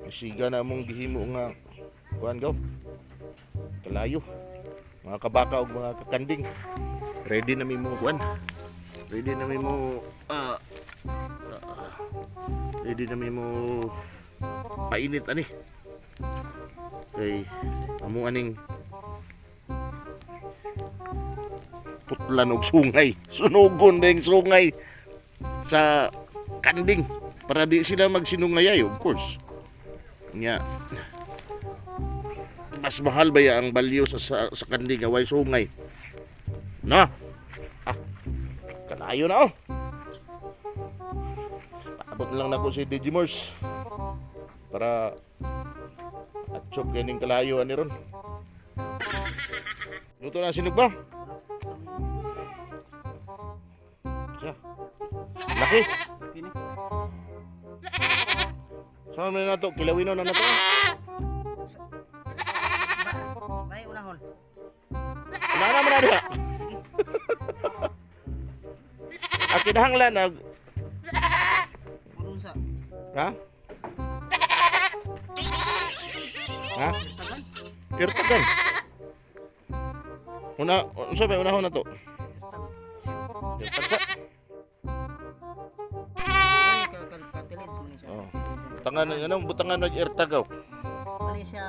Siga na mong gihimo nga kuan gaw. Kalayo. Mga kabaka og mga kakanding. Ready na mi mo kuan. Ready na mi mo ready na mi mo painit ani. Kay amo aning putlan og sungay. Sunugon na yung sungay sa kanding para di sila magsinungayay, of course. Nya mas mahal ba ya ang value sa kanding nga way sungay na? Ah, kalayo na oh. Paabot na lang nako si Digimors para atchop kaning kalayo ani ron. Luto na ang sinugba. Siya. Laki. Kini. Saan man na to? Kilawin na na to. Bay unahon. Wala naman na diha. Ang kinahanglan nag Unsa? Ha? Ha? Tagan. Irtagan. Una, unsa ba unahon na to? Irtag sa. Ay, katilid mo ni siya. Oh. Butangan anong butangan nag irtagaw? Ano siya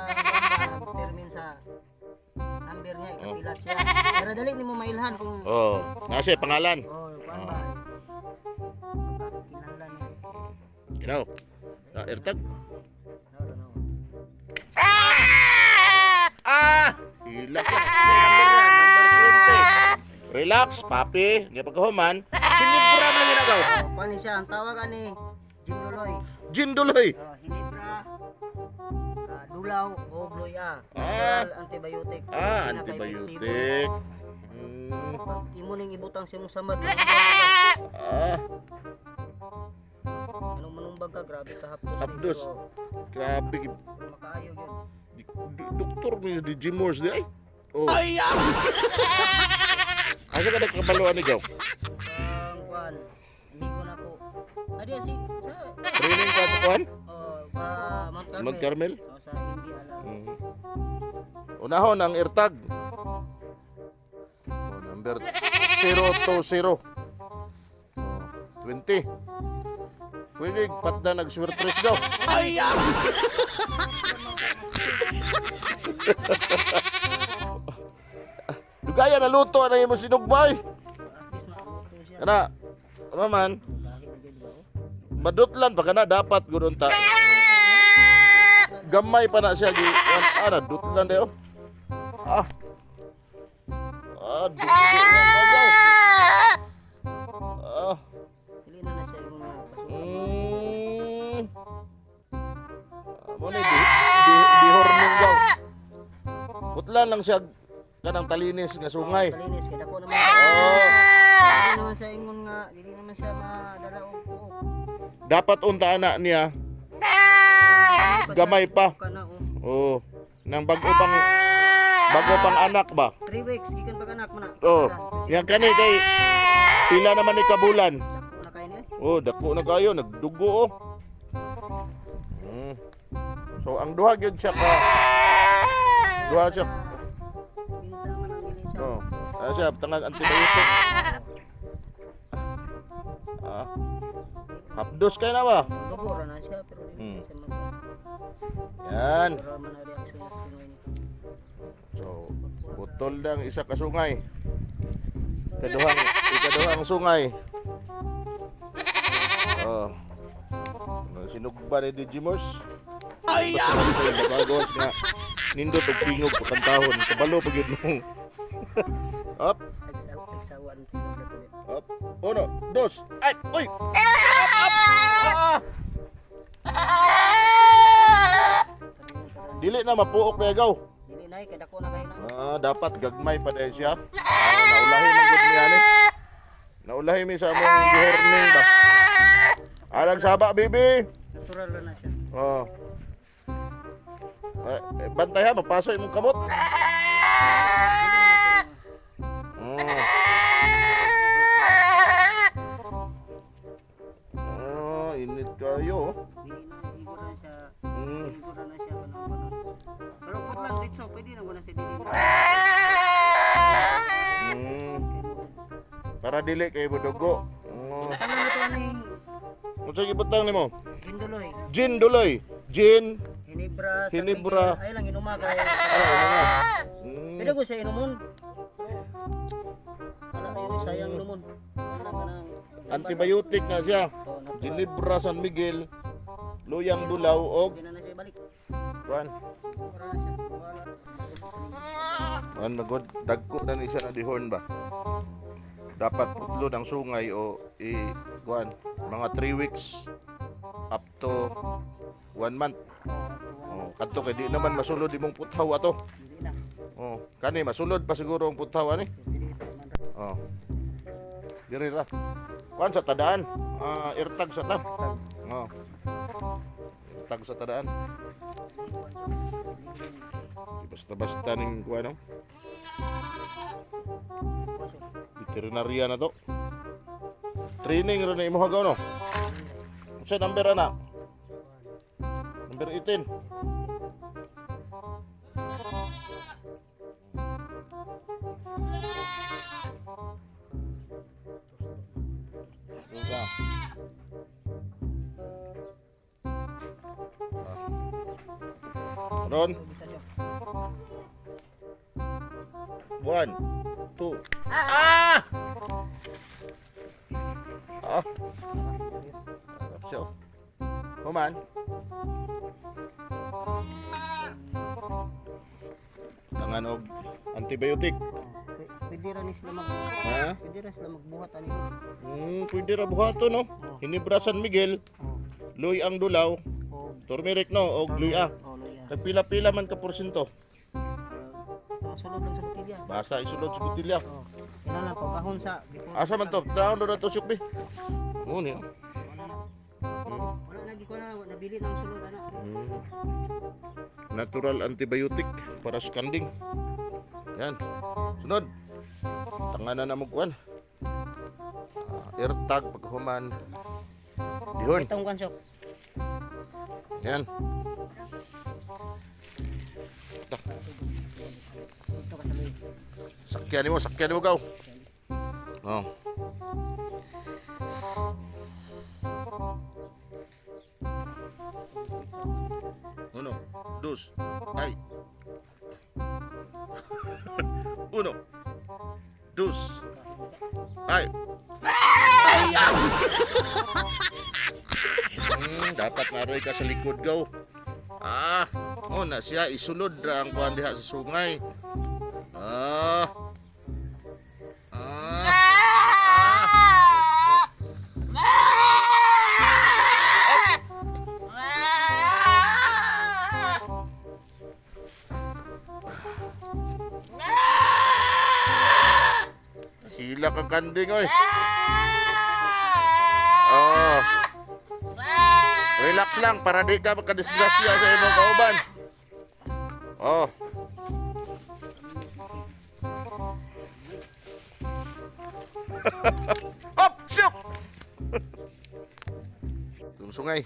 termin sa number niya, ikapila siya. Pero dali nimo mailhan kung Oh, nasa pangalan. Oh, kuan ba? Pagkakinahanglan niya. Ginaw. Na irtag. No, no, no. Ah! Hila ka. Number yan, number 20. Relax, papi. Nga pagkahuman, sinibra mo lang ginagaw. Kuan ni siya, ang tawag ani Jim Duloy. Jinduloy. Oh, Hinebra, dulaw o luya. Ah. Natural antibiotic. Ah, Pinaka-epektibo. antibiotic. Pag imo ning ibutang sa imong samad, Ah, anong manumbag ka, grabe ka hapdos. Hapdos. Grabe. Pero makaayo gyud. Doktor ni di Jimors di ay. Oh. Ay! Asa ka nagkabaluan ni Gaw? Ang kuan, amigo na ko. Adi si sa Training ka sa kuan? Oh, pa Mount Carmel. Mount Carmel? Oh, sa hindi alam. Unahon ang irtag. Oh, number 020. Oh, 20. Pwede patda nagswertres daw. Ay! Dugaya na luto na imo sinugbay. At least makaluto siya. Kana, ano man, Lahi na gyud ba? Oh? Madutlan pa kana dapat gud unta. Gamay pa na siya gi ah, dutlan dayo. Ah. Ah, dutlan pa daw. Ah. Dili na na siya yung mga pasukan. Ah, mo ni di hormone daw. Putlan lang siya kanang talinis nga sungay. Kalinis kay dako naman. Oh, Dili naman siya ingon nga, dili naman siya madala og buok. Dapat unta ana niya gamay pa. Kana oh. Oh, nang bago pang anak ba? 3 weeks gikan pag anak mo na. Oh, yan kani kay pila naman ni kabulan. Dako na kayo niya. Oh, dako na kayo, nagdugo oh. So ang duha gyud siya ka duha siya. Minsan naman ang dili siya. Oh, ano siya tangag antibiotic. Ah. Hapdos kay na ba? Dugo ra na siya pero dili siya mag. Yan. Pero man ang reaksyon sa sungay niya. So, putol lang isa ka sungay. Ikaduhang ikaduhang sungay. Oh. Ano, sinugba ni Digimors. Ay! Basta basta yung bagagos nga nindot og tingog sa kantahon. Kabalo pag yun mo. Up, Nagsawa ang tingog na tuloy. Up. Uno, dos, ay, uy! Up, up! Ah! Dili na mapuok na agaw. Dili na kay dako na kayo na. Ah, dapat gagmay pa dahil siya. Ah, naulahi man gud niya ni. Naulahi mi sa among gihorning ba. Alang saba, bibi. Natural ra na siya. Oh. Eh, eh, bantay ha, mapaso imong kamot. Oh. Oh, init kayo. Dili na igo na siya. Lingkod na siya kanang kanon. Pero put lang dito, pwede na wala siya dili. Para dili kay budugo. Oh. Ano na to ning Unsa gibutang nimo? Ginduloy. Gin duloy. Gin. Hinibra. San Hinebra. Miguel. Ay lang inuma kay. Pwede ko siya inumon. Kana kayo sayang inumon. Kana kanang Antibiotic na siya. Oh, natural. Ginebra San Miguel. Luyang Dulaw og Hindi na na siya ibalik. kuan. Wala na siya. Wala. An magod dagko na ni siya na dihorn ba. Dapat putlo ng sungay o i kuan mga 3 weeks up to 1 month. Oh, kadto kay di naman masulod imong puthaw ato. Hindi na. Oh, kani masulod pa siguro ang puthaw ani. Hindi pa man. Oh. Diri ra. Kuan sa tadaan. Ah, irtag sa ta. Oh. Irtag sa tadaan. Di basta-basta ning kuan no. Veterinarya na to. Training ra na imo hagaw no. Unsa number ana? Number 18. Unsa? Ah. Ron, Bisa niyo. 1, 2. Ah! Ah! Harap siya. Oh. Human. Tangan og antibiotic. Pwede ra ni sila mag Ha? Pwede ra sila magbuhat ani. Pwede ra buhaton no. Hinebra San Miguel, Oh. Luy ang Dulaw, Oh. turmeric no og luya. Oh, luya. Nagpila-pila man ka porsyento. Basta masulod lang sa botilya. Basta isulod sa botilya. Oh. Kailangan pagkahon sa before. Asa man to? Traon na to sukbi. Mo ni. Oh. Wala na. Wala lagi ko na nabili ng sulod ana. Natural antibiotic para sa kanding. Yan. Sunod. Tanga na mo kuan. Ah, airtag paghuman. Dihon. Itong kansok. Yan. Dito ka sa luy. Sakyan nimo gaw. Oh. Uno, dos, ay. Uno, dos, ay. Dapat naroy ka sa likod gaw. Ah, oh na siya isulod ra ang kuan diha sa sungay. Ah. Ah. Ah. Hila ka kanding oy. Oh. Relax lang para di ka makadisgrasya sa imong kauban. Oh. Hop, syuk. Itong sungay.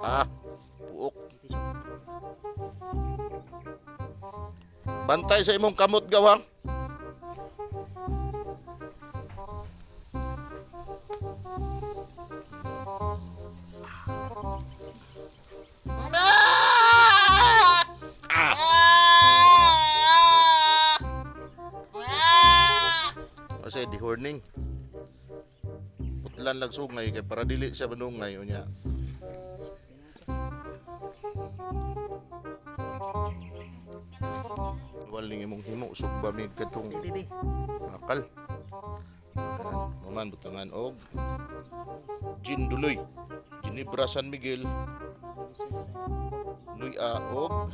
Ah, puok. Bantay sa imong kamot gawang. Kasi dehorning. Putlan lang sungay kay para dili siya manungay unya. Waling imong himo sugba mi katong Bibi. akal. Ayan, maman butangan og gin duloy. Ginebra San Miguel, luya og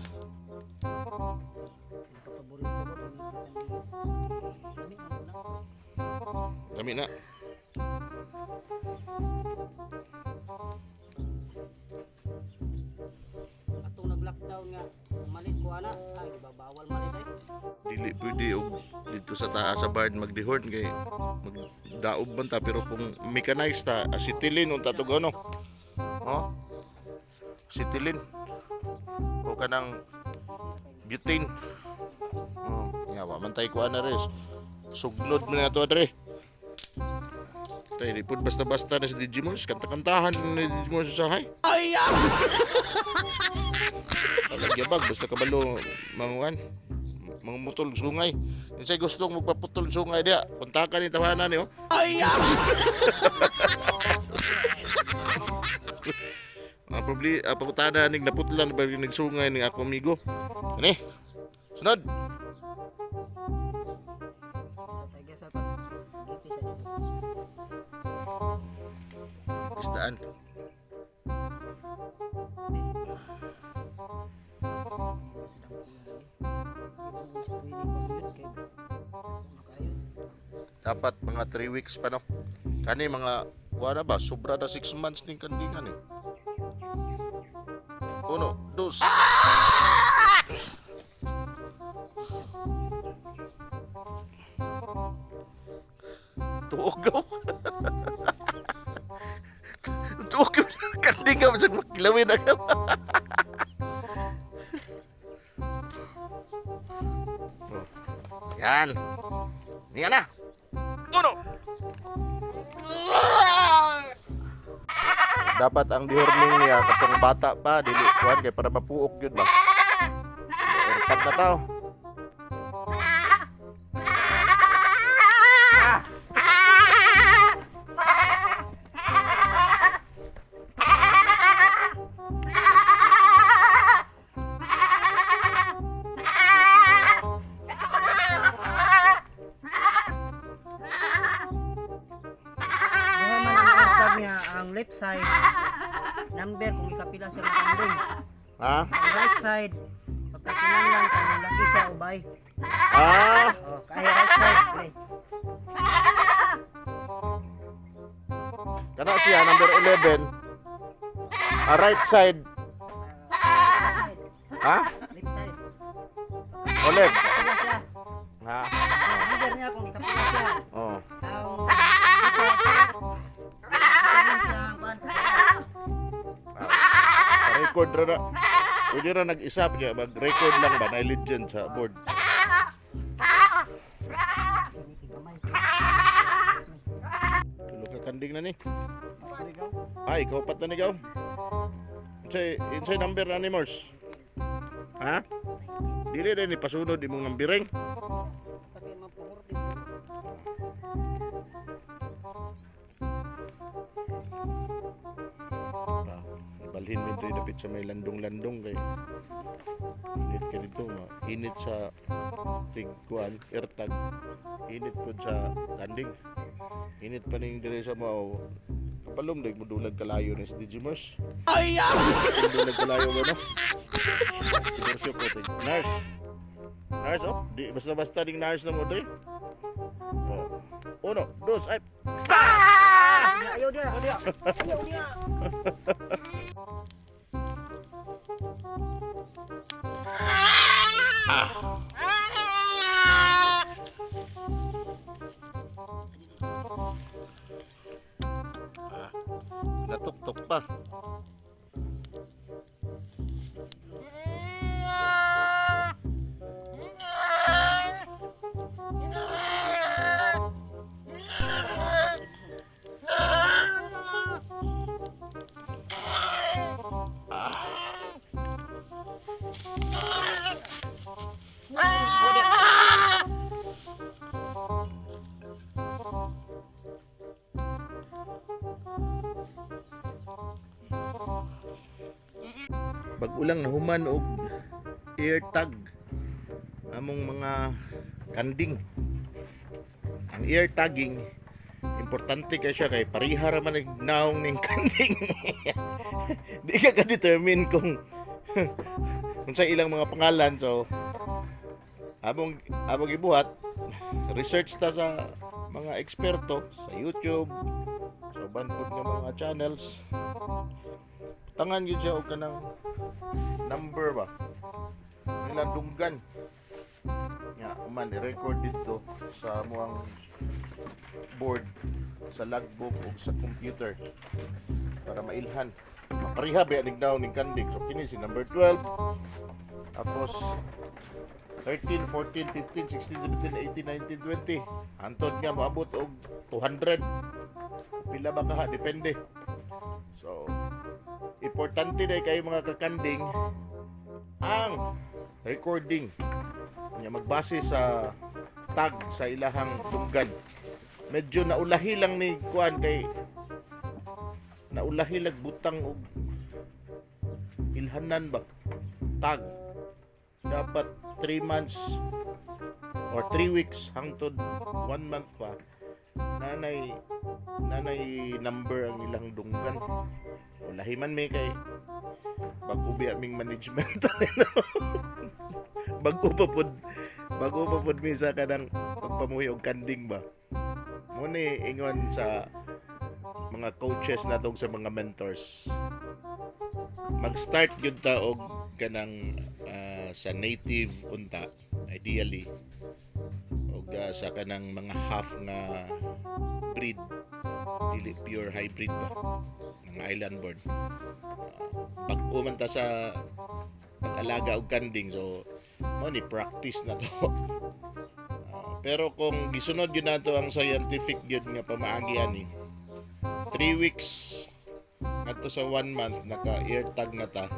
Paborito ko itong Lami man ko na. dami na. Atong nag-lockdown nga, malit ko ana, ay bawal malit ay. Dili pwede og dito sa taas sa barn magdihorn kay mag Daob man ta, pero kung mechanized ta, acetylene unta to gano. Oh. Acetylene. O kanang butane. Oh, nya wa man tay kuan na res. Sugnod man na to dre. Tay di pud basta-basta na si Digimons, kanta-kantahan ni Digimons sa hay. Ay! Nagyabag basta kabalo manguan mangmutol sungay. Unsay gustong magpaputol sungay diha? Kontakan ni tawanan ni oh. Ay! Ang probli pakutada ning naputlan ba yung nagsungay ning ako amigo. Ani? Sunod. Sa taga sa tas. Dito siya dito. Isdaan. Dapat mga 3 weeks pa no. Kani mga wala ba sobra na 6 months ning kandingan eh. Uno, dos. Tuogaw. Tuogaw. Kandingan mo siya makilawin na ka. Yan. Yan na. Uno. Dapat ang dihorning niya katong bata pa dili kuan kay para mapuok gyud ba. Ertag na tao. Duha man ang tag niya, ang left side number kung ikapila siya ng kanding. Ha? Ang right side pagkakinahanglan kung laki siya ubay. Ah, Oh, kaya right side pre. Kana siya number 11. Ah, right side. Ha? Left side. O left. Kapila siya. Ha? Number niya kung ikapila siya. Oh. Ang bukas. Ano siya ang kuan kasi Record ra na. Pwede ra nag-isa niya, mag-record lang ba na legend sa board. gamay. Tulo ka kanding na ni. Ay, ikaw pat na ni gaw. Unsay number na ni Mors? Ha? Dili din ni pasunod imong numbering. Pati man puhor din. Ah, balhin mi diri dapit sa may landong-landong kay init ka dito ma. Init sa tigkuan, airtag. Init pud sa kanding. Init pa ning diri sa mao. Kapalom dag mo dulag kalayo ni si Digimers. Ay! Dulag kalayo ba no? Diborsyo ko tig. Nurse. Nurse oh, di basta-basta ding nurse na mo diri. Oh. Uno, dos, ay. Ayaw dia. Ayaw dia. Ayaw dia. Natuktok pa. Bag-o lang nahuman og ear tag among mga kanding. Ang ear tagging importante kay siya kay pareha ra man og naong ning kanding. Di ka ka-determine kung unsa ilang mga pangalan, so among among gibuhat, research ta sa mga eksperto sa YouTube, sa uban pud nga mga channels. Tangan yun siya og kanang number ba nilandunggan nga man i-record dito sa muang board, sa logbook ug sa computer para mailhan. Mapareha ba ning daw ning kanding. So kini si number 12, tapos 13, 14, 15, 16, 17, 18, 19, 20. Hantod nga moabot og 200. Pila ba kaha? Depende. So, importante na kayo, mga kakanding, ang recording nya magbase sa tag sa ilahang dunggan. Medyo naulahi lang ni kuan kay naulahi lag butang og ilhanan ba, tag. Dapat 3 months or 3 weeks hangtod 1 month pa nanay number ang ilang dunggan. Ulahi man mi kay bago biya ming management, bago pa pud mi sa kanang pagpamuhi og kanding ba. Mo ni ingon sa mga coaches nato, sa mga mentors, mag-start gyud ta og kanang sa native unta ideally og sa kanang mga half nga breed, dili pure hybrid ba, mga island born. Bag-o man ta sa pag-alaga og kanding, so mo ni practice na to. Pero kung gisunod yun nato ang scientific gyud nga pamaagi ani, 3 weeks ngadto sa 1 month naka ear tag na ta,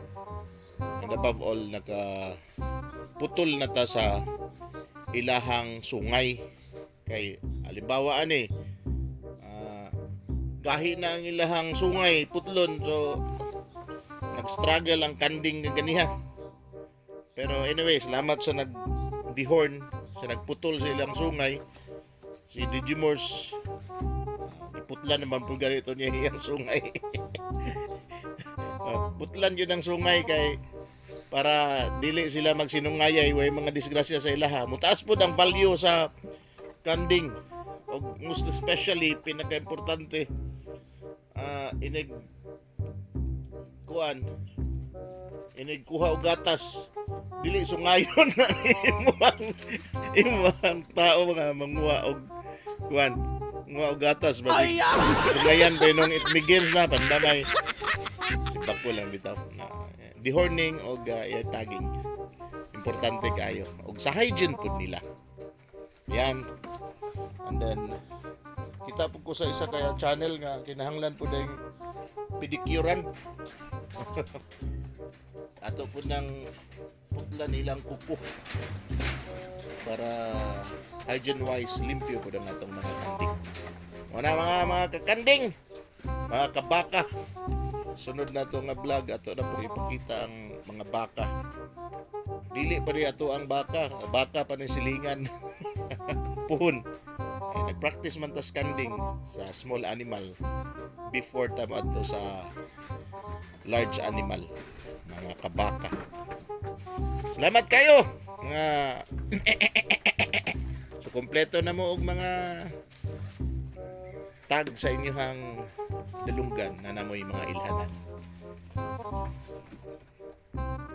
and above all naka putol na ta sa ilahang sungay. Kay halimbawa ani, gahi na ang ilahang sungay putlon, so nag-struggle ang kanding nga ganiha. Pero anyway, salamat sa nag dehorn, sa nagputol sa ilang sungay, si Digimors. Iputlan naman po ganito niya iyang sungay. Putlan yun ang sungay kay para dili sila magsinungayay, way mga disgrasya sa ilaha. Mutaas pod ang value sa kanding og most especially, pinaka-importante, inig kuan, inig kuha og gatas, dili sungayon na imo ang tao nga manguha og kuan, manguha og gatas ba. Sungayan ba nung it begins na pandamay si bako lang bitaw na dehorning og ear tagging, importante kayo og sa hygiene pud nila yan. And then kita po ko sa isa kaya channel nga kinahanglan po ding pedicurean ato po ng putlan ilang kuko para hygiene wise limpyo po ang atong mga kanding. Wala, mga kakanding, mga kabaka, sunod na to nga vlog, ato na po ipakita ang mga baka. Dili pa rin ato ang baka, baka pa ni silingan puhon. Ay, nag-practice man tas kanding sa small animal before ta adto sa large animal, mga kabaka. Salamat kayo nga. So kompleto na mo og mga tag sa inyong dalunggan na namoy mga ilhanan.